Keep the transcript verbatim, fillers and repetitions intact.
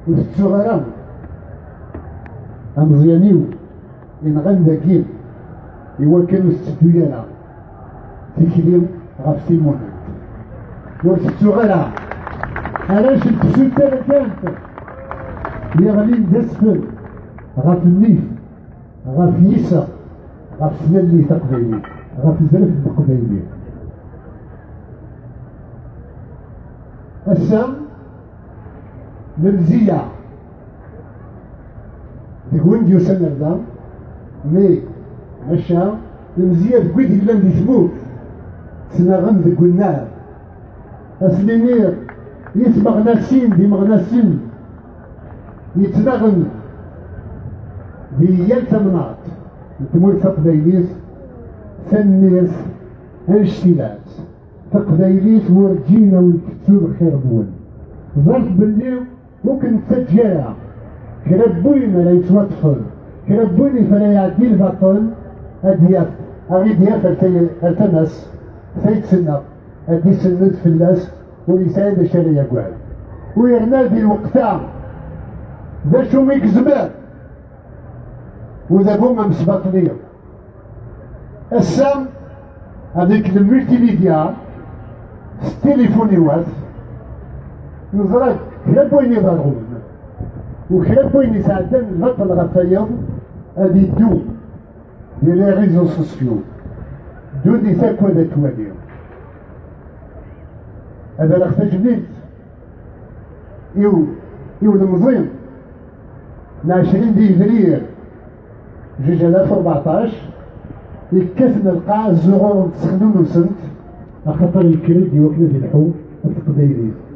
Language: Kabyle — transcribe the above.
Ur tettuɣ ara ameẓyan-iw yenɣan dagi, iwakken ur tetteddu ara tikli ɣef timunent. Ur tettuɣ ara arrac n tefsut taberkant yeɣlin d asfel ɣef nnif, ɣef yiseɣ, ɣef tlalli taqbaylit, ɣef tezreft n teqbaylit. Ass-a, lemziya deg win d-yusan ar da, mi maca lemziya deg wid yellan di tmurt, ttnaɣen deg unnar. Ad sen-iniɣ i tmeɣnasin d imeɣnasen yettnaɣen di yal tamnaḍt n tmurt taqbaylit, tanemmirt, anect-ilat. Taqbaylit werǧin a wen-tettu lxir-nwen. Ẓret belli ur ken-nettaǧǧa ara. Kra n win ara yettwaṭṭfen, kra n win i ara iɛeddi lbaṭel, ad d-yaf, ad ɣ-id-yaf ar tay-, ar tama-s, tayet-nneɣ, ad d-isenned fell-as, ur yesɛi d acu ara yagad. U yerna di lweqt-a, d acu i yezmer udabu amesbaṭli? Ass-a, avec le multimédia, s tilifun-iw-at, neẓra kra n wayen iḍerrun, u kra n wayen yesɛeddan lbaṭel ɣef wayeḍ, ad iddu di les réseaux sociaux. Ddunit akk ad twali. Ad rreɣ tajmilt i u-, i ulemẓi n ɛecrin di yebrir zuǧ alaf u rbeɛṭac, yekkaten lqaɛ zzuɣur n tesxnunusent, axaṭer yekker-d i wakken ad ilḥu ɣef teqbaylit.